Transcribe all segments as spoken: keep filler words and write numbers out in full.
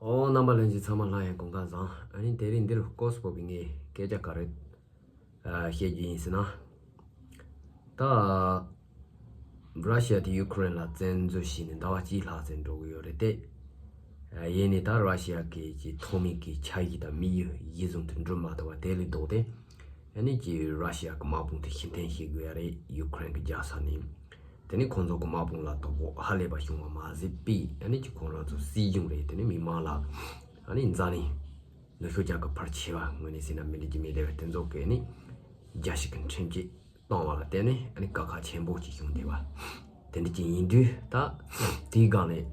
ཨོ། རྣམ་པ་ལྷན་རྒྱས་ཚང་མ་སླར་ཡང་དགོང་ཁ་བཟང་། ཨ་ནི་དེ་རིང་འདིར་སྐོར་སྤོ་བའི་ངས་སྐད་ཆ་ག་རེ་ཨ་བཤད་རྒྱུ་ཡིན་ཟེར་ན། ད་ར་ཤི་ཡ་དེ་ཡུ་ཁུ་རེན་ལ་བཙན་འཛུལ་བྱས་ནས་ཟླ་བ་གཅིག་ལྷག་ཙམ་འགྲོ་གི་ཡོད་རེད་དེ། ཨ་ཡིན་ནའི་ད་ར་ཤི་ཡ་གི་གི་ཐོག་མའི་གི་འཆར་གཞི་དང་དམིགས་ཡུལ་གཞི་བཟུང་དུ་འགྲོ་མ་ཐུབ་པ་དེ་ལས་ལྡོག་སྟེ། ཨ་ནི་ཀྱི་ར་ཤི་ཡ་གི་དམག་དཔུང་དེ་ཕྱིར་འཐེན་བྱེད་དགོས་ཡ་རེད། ཡུ་ཁུ་རེན་གི་རྒྱལ་ས་ནས། དེ་ནི་ཁོང་ཚོ་གི་དམག་དཔུང་ལ་དོ་ཕོག་ཧ་ལས་པ་བྱུང་བ་མ་ཟད་པས། ཨ་ནི་ཀྱི་ཁོང་རང་ཚོ་སྲིད་གཞུང་རེད། དེ་ནི་མི་མང་ལ་ཨ་ནི་འཛམ་གླིང་ནུབ་ཕྱོགས་རྒྱལ་ཁབ་ཕལ་ཆེ་བ་ངོས་ནས་ཟེར་ན་མི་འགྲིག་གི་མི་བདེ་བ་དེ་ཚོ་གི་ཨ་ནི་རྒྱལ་སྤྱི་གི་ཁྲིམས་ཆད་བཏང་བ་ལ་བརྟེན་ནས་ཨ་ནི་དཀའ་ཁག་ཆེན་པོ་ཅིག་བྱུང་བསྡད་པ་དེ་འདྲ་ཅིག་ཡིན་དུས། ད་དེའི་སྒང་ནས་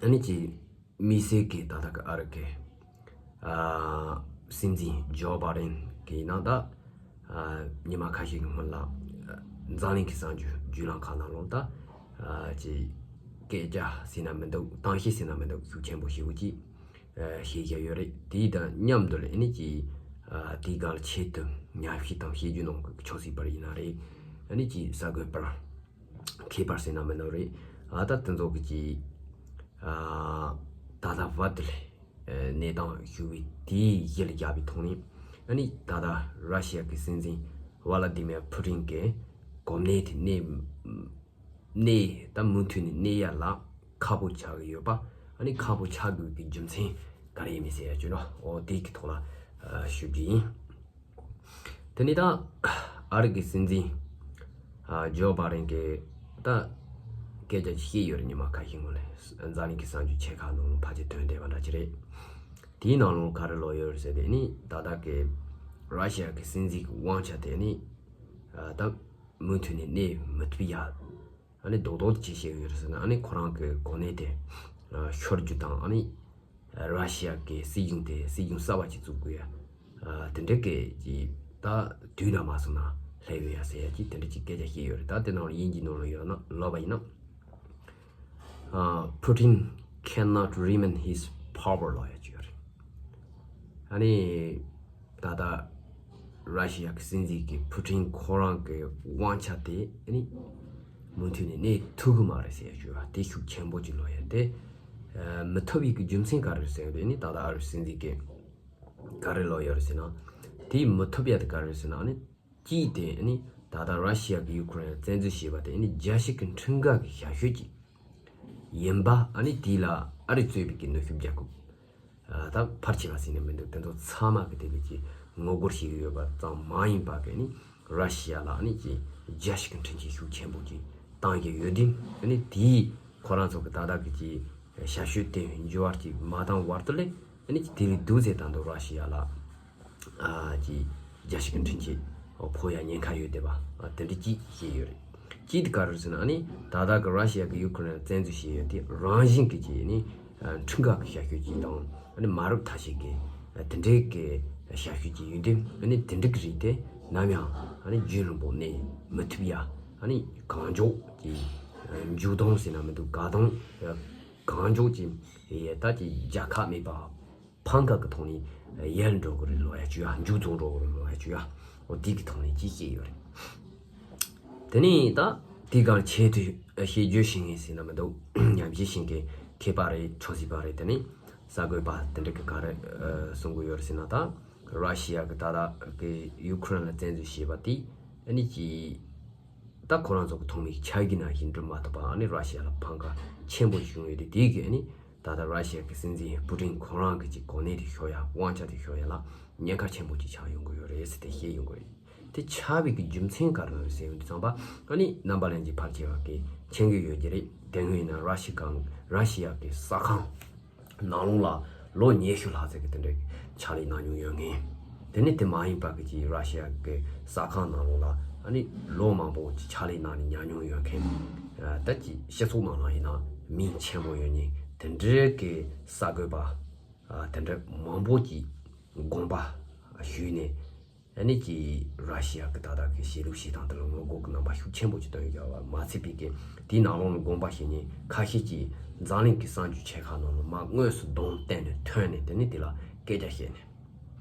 ཨ་ནི་ཀྱི་དམིགས་བསལ་གྱི་ད་ལྟ་གི་ཨ་རི་གི་ཨ་སྲིད་འཛིན་ཇོ་བྷ་ཌེན་གྱི་ནང་ད་ཨ་ཉི་མ་ཁ་ཤས་ཀྱི་སྔོན་ལ་ཨ་འཛམ་གླིང་གི་གསར་འགྱུར་བརྒྱུད་ལམ་ཁག་ནང་ལོགས་ད་ཨ་ཅིག་སྐད་ཆ་ཟེར་ན་མི་འདུག་གཏམ་བཤད་ཟེར་ན་མི་འདུག་ཤུགས་ཆེན་པོ་ཞེ་པོ་ཅིག་ཨ་བཤད་བཞག་ཡོད་རེད། དེ་དང་མཉམ་དུ་ལ་ཨ་ནི་ཅིག་ཨ་དེའི་སྒང་ལ་ཆེད་དུ་ཉམས་ཞིབ་དང་བཤད་རྒྱུ་གནང་དགོས་ཀྱི་ཆོག་སྲིད་པར་ཡིན་ན་རེད། ཨ་ནི་ཅིག་གསར་འགོད་པར་མཁས་པར་ཟེར་ན་མི་འདུག་རེད། ཨ་ད་དེ་ཚོ་གི་ཅིག་ཨ་ད་ལྟ་བར་དུ་ལས་གནས་སྟངས་ཞུ་བའི་དེའི་གཞི་ལ་བཞག་པའི་ཐོག་ནས། ཨ་ནི་ད་ལྟ་ར་ཤི་ཡ་གི་སྲིད་འཛིན་ཝ་ལ་ཏི་མེར་ཕུ་ཏིན་གྱི་གོ་གནས་དེ་གནས་གནས་ད་མུ་མཐུད་ནས་གནས་ཡ་ལ་ཁག་པོ་ཆགས་ཀྱི་ཡོད་པ། ཨ་ནི་ཁག་པོ་ཆགས་དགོས་ཀྱི་རྒྱུ་མཚན་ག་རེ་ཡིན་མིན་ཟེར་ཡ་བཅུག་ན། འོ་དེ་གི་ཐོག་ལ་ཨ་ཞུ་རྒྱུ་ཡིན། དེ་ནས་ད་ཨ་རི་གི་སྲིད་འཛིན་ཨ་ཇོ་བྷ་ཌེན་གྱིས་ད་སྐད་ཆ་ཅིག་བཤད་ཡོད་རེད། ཉི་མ་ཁ་ཤས་སྔོན་ལ་འཛམ་གླིང་གི་གསར་འགྱུར་ཆེ་ཁག་ནང་ལ་ཕལ་ཆེར་ཐོན་བསྡད་པ་འདྲ་ཅིག་རེད། དེའི་ནང་ལོགས་ག་རེ་ལོག་ཡོད་རེད་ཟེར་དེ་ནི་ད་ལྟ་གི་ར་ཤི་ཡ་གི་སྲིད་འཛིན་གྱི་དབང་ཆ་དེ་ནི་ཨ་ད་མུ་མཐུད་ནས་གནས་མི་ཐུབ་ཡ། ཨ་ནི་རྡོག་རྡོག་ཅིག་བཤད་ཡོད་རེད་ཟེར་ན། ཨ་ནི་ཁོ་རང་གི་གོ་གནས་དེ་ཨ་ཤོར་རྒྱུ་དང་། ཨ་ནི་ར་ཤི་ཡ་གི་སྲིད་གཞུང་དེ་སྲིད་གཞུང་གསར་པ་ཅིག་བཙུགས་དགོས་ཡ། ཨ་དེ་འདྲ་གི་ཅིག་ད་དུས་ན་མ་སོང་ན་སླེབས་ཡོད་ཡ་ཟེར་ཡ་ཅིག་དེ་འདྲ་ཅིག་སྐད་ཆ་བཤད་ཡོད་རེད། ད་དེ་ནང་ལ་དབྱིན་ཇིའི་ནང་ལ་ཡོད་ན་ལབ་པ་ཡིན་ན། ཨ་Putin cannot remain his power ལབ་ཡ་ཅིག་ཡོད་རེད། ཨ་ནི་ད་ལྟ་ར་ཤི་ཡ་གི་སྲིད་འཛིན་གྱི་ཕུ་ཏིན་ཁོ་རང་གི་དབང་ཆ་དེ་ཨ་ནི་མུ་མཐུད་ནས་གནས་ཐུབ་གི་མ་རེད་ཟེར་ཡ་ཅིག་ཡོད་རེད། དེ་ཤུགས་ཆེན་པོ་ཅིག་ལོག་ཡ་དེ། ཨ་མི་ཐུབ་ཡི་གི་རྒྱུ་མཚན་ག་རེ་རེད་ཟེར་ཡ་དེ་ནི་ད་ལྟ་ཨ་རི་སྲིད་འཛིན་གྱི་ག་རེ་ལོག་ཡོད་རེད་ཟེར་ན། དེ་མི་ཐུབ་ཡ་དེ་ག་རེ་རེད་ཟེར་ན། ཨ་ནི་གཅིག་དེ་ཨ་ནི་ད་ལྟ་ར་ཤི་ཡ་གི་ཡུ་ཁུ་རེན་བཙན་འཛུལ་བྱས་པ་དེ་ཨ་ནི་རྒྱལ་སྤྱི་གི་ཁྲིམས་འགལ་གྱི་ཞབས་ཞུ་ཅིག་ཡིན་པ། ཨ་ནི་དེ་ལ་ཨ་རི་གཙོས་པའི་གི་ནུབ་ཕྱོགས་རྒྱལ་ཁབ་ཨ་ད་ཕལ་ཆེ་བ་ཟེར་ན་མི་འདུག་དེ་ཚོ་ཚང་མ་གི་དེ་ལ་ཅིག་ངོ་རྒོལ་བྱེད་ཀྱི་ཡོད་པ་ཙམ་མ་ཡིན་པ་གི་ཨ་ནི་ར་ཤི་ཡ་ལ་ཨ་ནི་ཅིག་རྒྱལ་སྤྱི་གི་ཁྲིམས་ཆད་ཤུགས་ཆེན་པོ་ཅིག་བཏང་གི་ཡོད་དུས། ཨ་ནི་དེས་ཁོ་རང་ཚོ་གི་ད་ལྟ་གི་ཅིག་ཞབས་ཞུ་དེ་འགྱུར་བ་ཅིག་མ་བཏང་བར་དུ་ལས། ཨ་ནི་དེ་ལས་སྡུག་ཚེ་ད་དུང་ར་ཤི་ཡ་ལ་ཨ་ཅིག་རྒྱལ་སྤྱི་གི་ཁྲིམས་ཆད་ཕོག་ཡ་ཉེན་ཁ་ཡོད་བསྡད་པ་ཨ་དེ་འདྲ་ཅིག་བཤད་ཡོད་རེད། གཅིག་དེ་ག་རེ་ཟེར་ན། ཨ་ནི་ད་ལྟ་གི་ར་ཤི་ཡ་གི་ཡུ་ཁུ་རེན་བཙན་འཛུལ་བྱས་ཡོད་དེ་རང་བཞིན་གྱི་ཅིག་ནི་ཨ་ཁྲིམས་འགལ་གྱི་ཞབས་ཞུ་ཅིག་དང་། ཨ་ནི་མ་རབས་ཐ་ཤལ་གྱི་ཨ་དེ་འདྲའི་གི་ཞབས་ཞུ་ཅིག་ཡིན་དུས། ཨ་ནི་དེ་འདྲའི་གི་རིགས་དེ་ནམ་ཡང་ཨ་ནི་རྒྱུན་རིང་པོ་གནས་མི་ཐུབ་ཡ། ཨ་ནི་གང་མགྱོགས་ཀྱི་མཇུག་སྡོམ་ཟེར་ན་མི་འདུག་དགག་སྡོམ་གང་མགྱོགས་ཀྱི་ཡ་ད་ཀྱི་རྒྱལ་ཁ་མེད་པ་ཕམ་ཁ་གི་ཐོག་ནས་ཡལ་འགྲོ་གི་རེད་ལབ་ཡ་ཅིག་ཡ། མཇུག་རྫོགས་འགྲོ་གི་རེད་ལབ་ཡ་ཅིག་ཡ། འོ་དེ་གི་ཐོག་ནས་ཅིག་བཤད་ཡོད་རེད། དེ་ནས་ད་དེའི་སྒང་ཆེད་དུ་བཤད་རྒྱུ་བྱེད་མཁན་ཟེར་ན་མི་འདུག་ཉམས་ཞིབ་བྱེད་མཁན་མཁས་པ་རེད། ཆོས་སྲིད་པ་རེད། དེ་ནས་གསར་འགོད་པ་དེ་འདྲ་གི་ག་རེ་གསུང་གི་ཡོད་རེད་ཟེར་ན། ད་ར་ཤི་ཡ་གི་ད་ལྟ་གི་ཡུ་ཁུ་རེན་ལ་བཙན་འཛུལ་བྱས་པ་དེ་ཨ་ནི་ཅིག་ད་ཁོ་རང་ཚོ་གི་ཐོག་མའི་འཆར་གཞི་ནང་བཞིན་འགྲུབ་མ་ཐུབ་པ། ཨ་ནི་ར་ཤི་ཡ་ལ་ཕམ་ཁ་ཆེན་པོ་བྱུང་ཡོད་དེ། དེ་གི་ཨ་ནི་ད་ལྟ་ར་ཤི་ཡ་གི་སྲིད་འཛིན་པུ་ཏིན་ཁོ་རང་གི་ཅིག་གོ་གནས་དེ་ཤོར་ཡ། དབང་ཆ་དེ་ཤོར་ཡ་ལ་ཉེན་ཁ་ཆེན་པོ་ཅིག་ཆགས་ཡོང་གི་ཡོད་རེད་ཟེར་དེ་བཤད་ཡོང་གི་རེད། དེ་ཆགས་པའི་གི་རྒྱུ་མཚན་ག་རེ་རེད་ཟེར་ཡོང་དུས་ཙམ་པ། ཨ་ནི་རྣམ་པ་ལྷན་རྒྱས་ཕལ་ཆེ་བ་གིས་མཁྱེན་གྱི་ཡོད་ཀྱི་རེད། དེ་སྔོན་ཡིན་ན་ར་ཤི་ཀང་ར་ཤི་ཡ་གི་གསར་ཁང་ནང་ལོགས་ལ་ལོ་ཉི་ཤུ་ལྷག་ཙམ་གྱི་དེ་འདྲའི་ཕྱག་ལས་གནང་མྱོང་ཡོད་མཁན། དེ་ནི་དེ་མ་ཡིན་པ་གི་ཅིག་ར་ཤི་ཡ་གི་གསར་ཁང་ནང་ལོགས་ལ་ཨ་ནི་ལོ་མང་པོ་ཅིག་ཕྱག་ལས་གནང་ནས་ཉམས་མྱོང་ཡོད་མཁན། ཨ་ད་ཅིག་སྤྱི་ཚོགས་ནང་ལ་ཡིན་ན་མིང་ཆེན་པོ་ཡོད་མཁན་དེ་འདྲའི་གི་གསར་འགོད་པ་ཨ་དེ་འདྲ་མང་པོ་ཅིག་དགོངས་པ་ཞུས་ནས། ཨ་ནི་ཀྱི་ར་ཤི་ཡ་གི་ད་ལྟ་གི་གཞིས་ལུས་བྱེད་སྟངས་དེ་ལ་ངོ་རྒོལ་གྱི་རྣམ་པ་ཤུགས་ཆེན་པོ་ཅིག་བཏོན་ཡོད་པ་མ་ཚད་པའི་གི་དེའི་ནང་ལོགས་ནས་དགོངས་པ་བཞེས་མཁན་ཁ་ཤས་ཀྱིས་འཛམ་གླིང་གི་གསར་འགྱུར་ཆེ་ཁག་ནང་ལ་མར་དངོས་སུ་གདོང་བསྟན་ནས་ཐོན་ནས། དེ་ནས་དེ་ལ་སྐད་ཆ་བཤད་ནས།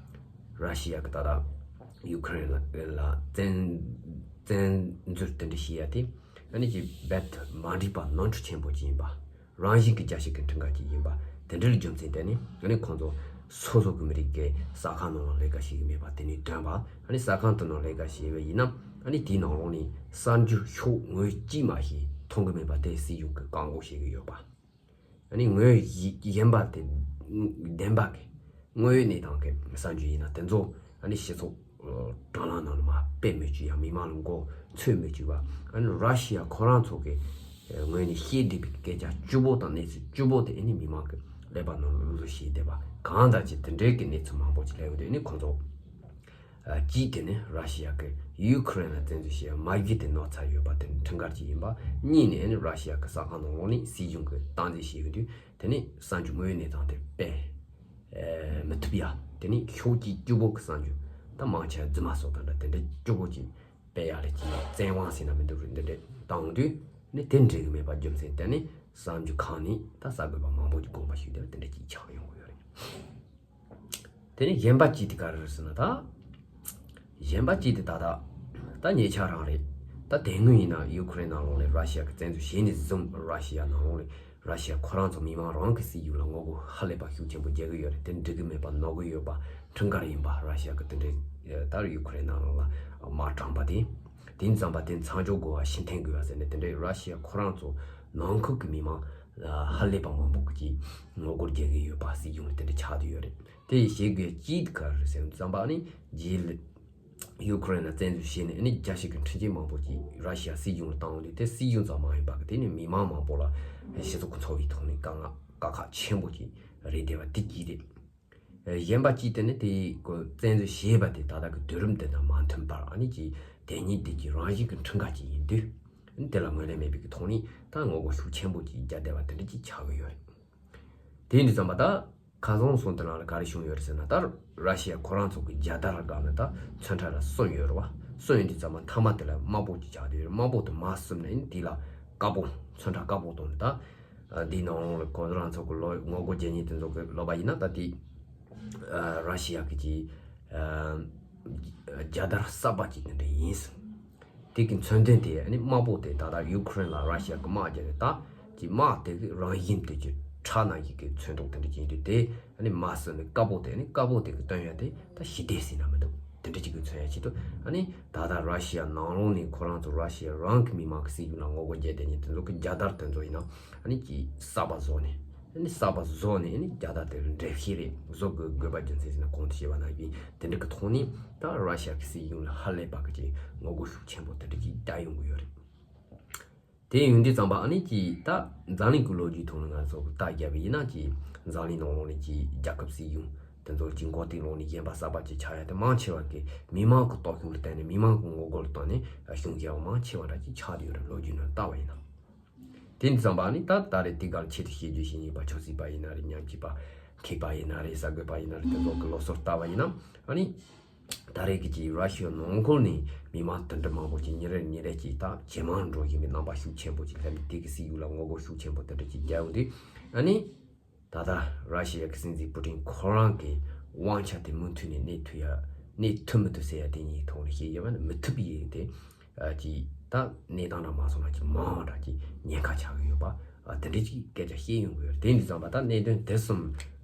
ར་ཤི་ཡ་གི་ད་ལྟ་ཡུ་ཁུ་རེན་ལ་ལ་བཙན་བཙན་འཛུལ་དེ་འདྲ་བྱེད་ཡ་དེ་ཨ་ནི་ཀྱི་རྦད་དེ་མ་འགྲིག་པ་ནོར་འཁྲུལ་ཆེན་པོ་ཅིག་ཡིན་པ། རང་བཞིན་གྱི་རྒྱལ་སྤྱི་གི་ཁྲིམས་འགལ་ཅིག་ཡིན་པ། དེ་འདྲའི་རྒྱུ་མཚན་དེ་ནི་ཨ་ནི་ཁོང་ཚོ་སོ་སོ་གི་མི་རིགས་ཀྱི་ས་ཁང་ནང་ལ་ལས་ཀ་བྱེད་ཀྱི་མེད་པ་དེ་ནི་སྟོན་པ། ཨ་ནི་ས་ཁང་དེ་ནང་ལས་ཀ་བྱེད་པ་ཡིན་ན་ཨ་ནི་དེའི་ནང་ལོགས་ནས་གསར་འགྱུར་ཤོག་ངོས་གཅིག་མ་ཞིག་མཐོང་གི་མེད་པ་དེ་སྲིད་གཞུང་གིས་བཀག་འགོག་བྱེད་ཀྱི་ཡོད་པ། ཨ་ནི་ངོས་གཞི་གཞན་པ་དེ་བདེན་པ་གི་དངོས་ཡོད་གནས་སྟངས་ཀྱི་གསར་འགྱུར་ཡིན་ན་དེ་ཚོ་ཨ་ནི་སྤྱི་ཚོགས་དྲ་ལམ་ནང་ལ་མར་སྤེལ་མི་བཅུག་ཡང་མི་མང་ལ་མགོ་འཚོས་མི་བཅུག་པ། ཨ་ནི་ར་ཤི་ཡ་ཁོ་རང་ཚོ་གི་ངོས་ནས་བཤད་བསྡད་པའི་སྐད་ཆ་བཅུ་པོ་དང་གནས་ཚུལ་བཅུ་པོ་དེ་ཨ་ནི་མི་མང་གི་ཀླད་པ་ནང་ལ་ལུག་ལུག་བྱས་བསྡད་པ་གང་ལྟར་གྱི་དེ་འདྲའི་གི་གནས་ཚུལ་མང་པོ་ཅིག་སླེབས་ཡོང་དུས་ཨ་ནི་ཁོང་ཚོ། ཨ་གཅིག་དེ་ནི་ར་ཤི་ཡ་གིས་ཡུ་ཁུ་རེན་ལ་བཙན་འཛུལ་བྱས་མ་བརྒྱུད་དེ་གནོད་ཚར་ཡོད་པ་དེ་ནི་ཁྲིམས་འགལ་ཅིག་ཡིན་པ། གཉིས་ནས་ཨ་ནི་ར་ཤི་ཡ་གི་ས་ཁང་ནང་ལོགས་ནས་སྲིད་གཞུང་གིས་སྟངས་འཛིན་བྱས་ཡོད་དུས་དེ་ནི་གསར་འགྱུར་དངོས་ཡོད་གནས་སྟངས་དེ་སྤེལ་ཨེ་མི་ཐུབ་ཡ། དེ་ནི་ཤོག་གཅིག་བཅུ་པོ་གི་གསར་འགྱུར་ད་མང་ཆེ་བ་རྫུན་མ་སོགས་དང་འདྲ་དེ་འདྲ་བཅུ་པོ་གཅིག་སྤེལ་ཡ་ལ་གཅིག་བཙན་དབང་ཟེར་ན་མི་འདུག་རེད། འདི་འདྲ་བཏང་དུས་ནི་དེ་འགྲིག་གི་མེད་པ་རྒྱུ་མཚན་དེ་ནི་གསར་འགྱུར་ཁང་ནས་ད་གསར་འགོད་པ་མང་པོ་ཅིག་དགོངས་པ་ཞུས་ཏེ་དེ་འདྲ་གཅིག་ཆགས་ཡོང་གི་ཡོད་རེད། དེ་ནས་གཞན་པ་གཅིག་དེ་ག་རེ་རེད་ཟེར་ན་ད། གཞན་པ་གཅིག་དེ་ད་ད། ད་ཉེ་ཆར་རང་རེད། ད་དེ་སྔོན་ཡིན་ན་ཡུ་ཁུ་རེན་ནང་ལོགས་ལ་ར་ཤི་ཡ་གི་བཙན་འཛུལ་བྱས་ནས་བཟུང་ར་ཤི་ཡ་ནང་ལོགས་ལ་ར་ཤི་ཡ་ཁོ་རང་ཚོ་མི་མང་རང་གི་སྲིད་གཞུང་ལ་ངོ་རྒོལ་ཧ་ལས་པ་ཤུགས་ཆེན་པོ་རྒྱག་གི་ཡོད་རེད། དེ་འགྲིག་གི་མེད་པ་ནོར་གི་ཡོད་པ་ཁྲིམས་འགལ་ཡིན་པ་ར་ཤི་ཡ་གི་དེ་འདྲའི་ད་ཡུ་ཁུ་རེན་ནང་ལོགས་ལ་དམག་དྲངས་པ་དེ། དེ་ཙམ་པ་དེ་མཚམས་འཇོག་དགོས་པ་ཕྱིར་འཐེན་དགོས་པ་ཟེར་ནས་དེ་འདྲའི་ར་ཤི་ཡ་ཁོ་རང་ཚོ་ནང་ཁུལ་གི་མི་མང་ཧ་ལས་པ་མང་པོ་གིས་ངོ་རྒོལ་རྒྱག་གི་ཡོད་པ་སྲིད་གཞུང་ལ་དེ་འདྲ་ཆགས་བསྡད་ཡོད་རེད། དེ་ཡི་བྱེད་དགོས་ཅིག་ག་རེ་ཟེར་ཙམ་པ་ནི་རྗེས་ལ་ཡུ་ཁུ་རེན་ལ་བཙན་འཛུལ་བྱས་ནས་ནི་རྒྱལ་སྤྱི་གི་འཕྲིན་ཆས་མང་པོ་ཅིག་ར་ཤི་ཡ་སྲིད་གཞུང་ལ་བཏང་འོང་དུས་དེ་སྲིད་གཞུང་ཙམ་མ་ཡིན་པ་གི་དེ་ནི་མི་མང་མང་པོ་ལ་སྤྱི་ཚོགས་ཀྱི་འཚོ་བའི་ཐོག་ནས་དཀའ་ངལ་དཀའ་ཁག་ཆེན་པོ་ཅིག་རེད་བསྡད་པ་དེ་གཅིག་རེད། གཞན་པ་གཅིག་དེ་ནི་དེ་གོ་བཙན་འཛུལ་བྱས་པ་དེ་ད་ལྟ་གི་དུས་རིམ་དེ་དང་མ་མཐུན་པར་ཨ་ནི་ཅིག་དེ་ཉིད་དེ་གི་རང་བཞིན་གྱི་འཕྲུལ་འགལ་ཅིག་ཡིན་དུས་ཨ་ནི་དེ་ལ་ངོས་ལེན་མེད་པའི་གི་ཐོག་ནས་ད་ངོ་རྒོལ་ཤུགས་ཆེན་པོ་ཅིག་རྒྱག་བསྡད་པ་དེ་འདྲ་ཅིག་ཆགས་ཀྱི་ཡོད་རེད། དེ་ཡིན་དུས་ཙམ་པ་ད་ཁ་སང་སོང་དེ་ནང་ལ་ག་རེ་བྱུང་ཡོད་རེད་ཟེར་ན་ད་ར་ཤི་ཡ་ཁོ་རང་ཚོ་གི་རྒྱལ་དར་སྒང་ལ་ད་ཚོན་ཁྲ་ལ་གསོན་ཡོད་རེད་བ། གསོན་ཡོད་དུས་ཙམ་པ་མཐའ་མ་དེ་ལ་དམར་པོ་ཅིག་ཆགས་བསྡད་ཡོད་རེད། དམར་པོ་དེ་མར་ཟུམ་ནས་ཨ་ནི་དེ་ལ་དཀར་པོ་ཚོན་ཁྲ་དཀར་པོ་བཏང་ནས་ད། ཨ་འདིའི་ནང་ལོགས་ལ་ཁོ་རང་ཚོ་གི་ལོ་ངོ་རྒོལ་བྱེད་མཁན་དེ་ཚོ་གི་ལབ་པ་ཡིན་ན་ད་དེ་ཨ་ར་ཤི་ཡ་གི་ཅིག་ཨ་རྒྱལ་དར་གསར་པ་ཅིག་དེ་འདྲ་ཡིན་ཟེར། དེ་གི་མཚོན་དོན་དེ་ཨ་ནི་དམར་པོ་དེ་ད་ལྟ་ཡུ་ཁུ་རེན་ལ་ར་ཤི་ཡ་གི་དམག་རྒྱག་གི་ད་ཅིག་དམག་དེ་གི་རང་བཞིན་དེ་ཅིག་ཁྲག་ནང་བཞིན་གི་མཚོན་ཐོག་དེ་འདྲ་ཅིག་ཡིན་དུས་དེ་ཨ་ནི་མར་ཟུམ་ནས་དཀར་པོ་དེ་ཨ་ནི་དཀར་པོ་དེ་གི་སྟོན་ཡ་དེ་ད་ཞི་བདེ་ཟེར་ན་མི་འདུག་དེ་འདྲ་ཅིག་གི་མཚོན་ཡ་ཆེད་དུ་ཨ་ནི་ད་ལྟ་ར་ཤི་ཡ་ནང་ལོགས་ནས་ཁོ་རང་ཚོ་ར་ཤི་ཡ་རང་གི་མི་མང་གི་སྲིད་གཞུང་ལ་ངོ་རྒོལ་བྱས་བསྡད་མཁན་དེ་ཚོ་གི་རྒྱལ་དར་དེ་ཚོ་ཡིན་ན་ཨ་ནི་ཅིག་གསར་པ་བཟོ་ནས་ཨ་ནི་གསར་པ་བཟོ་ནས་ཨ་ནི་རྒྱལ་དར་དེ་འགྲེལ་བཤད་རེ་བཟོ་དགོས་དགོས་པ་རྒྱུ་མཚན་ཟེར་ན་གོང་དུ་བཤད་པ་ནང་བཞིན་དེ་འདྲ་གི་ཐོག་ནས་ད་ར་ཤི་ཡ་གི་སྲིད་གཞུང་ལ་ཧ་ལས་པ་གི་ཅིག་ངོ་རྒོལ་ཤུགས་ཆེན་པོ་དེ་འདྲ་ཅིག་བཏང་ཡོང་གི་ཡོད་རེད། དེ་ཡོང་དུས་ཙམ་པ་ཨ་ནི་ཅིག་ད་འཛམ་གླིང་གི་ལོ་རྒྱུས་ཐོག་ནས་ང་ཚོ་གི་ལྟ་རྒྱབ་པ་ཡིན་ན་ཅིག་འཛམ་གླིང་ནང་ལོགས་ནས་ཅིག་རྒྱལ་ཁབ་སྲིད་གཞུང་དེ་ཚོ་ཅིག་མགོ་རྟིང་སློག་ནས་གཞན་པ་གསར་པ་ཅིག་ཆགས་ཡ་དེ་མང་ཆེ་བ་གི་མི་མང་གི་སྟོབས་ཤུགས་ལ་བརྟེན་ནས་མི་མང་གི་ངོ་རྒོལ་ལ་བརྟེན་ནས་གཞུང་རྒྱལ་བ་མང་ཆེ་བ་འདྲ་ཅིག་ཆགས་བསྡད་ཡོད་རེད། ལོ་རྒྱུས་ནང་ལྟ་བ་ཡིན་ན། དེ་ཡིན་དུས་ཙམ་པ་ཨ་ནི་ད་ད་རེས་དེ་གར་ཆེད་དུ་བཤད་རྒྱུ་ཞིག་ཡིན་པ་ཆབ་སྲིད་པ་ཡིན་ན་རེད། ཉམས་ཞིབ་པ་མཁས་པ་ཡིན་ན་རེད། གསར་འགོད་པ་ཡིན་ན་རེད། དེ་ཚོ་གི་ལོ་སོར་ལྟ་བ་ཡིན་ན་ཨ་ནི། ད་རེས་ཀྱི་ཅིག་ར་ཤི་ཡ་ནང་ཁུལ་ནས་མི་མང་དུད་འགྲོ་མང་པོ་ཅིག་ཉིན་རེ་ཉིན་རེ་ཅིག་ད་ཇེ་མང་འགྲོ་བཞིན་པའི་རྣམ་པ་ཤུགས་ཆེན་པོ་ཅིག་སླེབས་ནས་དེ་གི་སྲིད་གཞུང་ལ་ངོ་རྒོལ་ཤུགས་ཆེན་པོ་དེ་འདྲ་ཅིག་རྒྱག་ཡོང་དུས་ཨ་ནི། ད་ལྟ་ར་ཤི་ཡ་གི་སྲིད་འཛིན་པུ་ཏིན་ཁོ་རང་གི་དབང་ཆ་དེ་མུ་མཐུད་ནས་གནས་ཐུབ་ཡ་གནས་ཐུབ་མི་ཐུབ་ཟེར་ཡ་དེ་གཉིས་ཐོག་ནས་བཤད་ཡོད་པ་ནི་མི་ཐུབ་ཡིན་ཏེ། ཨ་ཅིག་ད་གནས་སྟངས་འདྲ་མ་སོང་ན་ཅིག་མང་བ་འདྲ་ཅིག་ཉེན་ཁ་ཆགས་ཀྱི་ཡོད་པ། ཨ་དེ་འདྲ་ཅིག་སྐད་ཆ་བཤད་ཡོང་གི་ཡོད་རེད། དེ་འདི་ཙམ་པ་ད་གནད་དོན་དེ་གསུམ་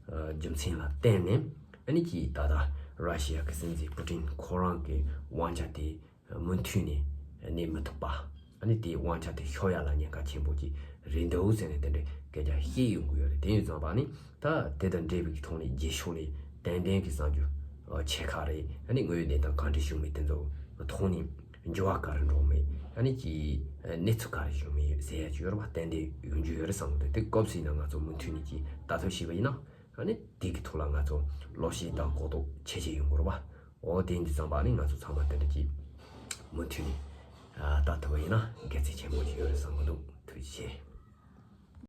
ཨ་རྒྱུ་མཚན་ལ་བརྟེན་ནས་ཨ་ནི་ཅིག་ད་ལྟ་ར་ཤི་ཡ་གི་སྲིད་འཛིན་པུ་ཏིན་ཁོ་རང་གི་དབང་ཆ་དེ་མུ་མཐུད་ནས་གནས་མི་ཐུབ་པ། ཨ་ནི་དེའི་དབང་ཆ་དེ་ཤོར་ཡ་ལ་ཉེན་ཁ་ཆེན་པོ་ཅིག་རེད་འདུག་ཟེར་ནས་དེ་འདྲའི་སྐད་ཆ་བཤད་ཡོང་གི་ཡོད་རེད། དེ་ཡིན་ཙང་པ་ནི་ད་དེ་དང་འབྲེལ་བའི་ཐོག་ནས་རྗེས་ཕྱོགས་ནས་ཏན་ཏན་གྱི་གསར་འགྱུར་ཆེ་ཁག་རེད། ཨ་ནི་དངོས་ཡོད་གནས་སྟངས་ག་འདྲ་བྱུང་མེད་དེ་ཚོ་ཐོག་ནས་འགྱུར་བ་ག་རེ་འགྲོ་མེད། ཨ་ནི་ཀྱི་གནས་ཚུལ་ག་རེ་བྱུང་མེད་ཟེར་ཡ་ཅིག་ཡོད་རེད་པ། ཏན་ཏན་ཡོང་རྒྱུ་ཡོད་རེད་བསམ་གི་འདུག་དེ་སྐབས་སུ་ཡིན་ན་ང་ཚོ་མུ་མཐུད་ནས་ཀྱི་ལྟ་ཐབས་བྱས་པ་ཡིན་ན་ཨ་ནི་དེ་གི་ཐོག་ལ་ང་ཚོ་བློ་ཤེས་དང་གོ་རྟོགས་ཆེ་ཆེ་ཡོང་གི་རེད་པ། འོ་དེ་འདི་ཙམ་པ་ནི་ང་ཚོ་ཚང་མ་དེ་འདྲ་ཅིག་མུ་མཐུད་ནས་ཨ་ལྟ་ཐུབ་པ་ཡིན་ན་དགེ་མཚན་ཆེན་པོ་ཞིག་ཡོད་རེད་བསམ་གི་འདུག་ཐུགས་རྗེ་ཆེ།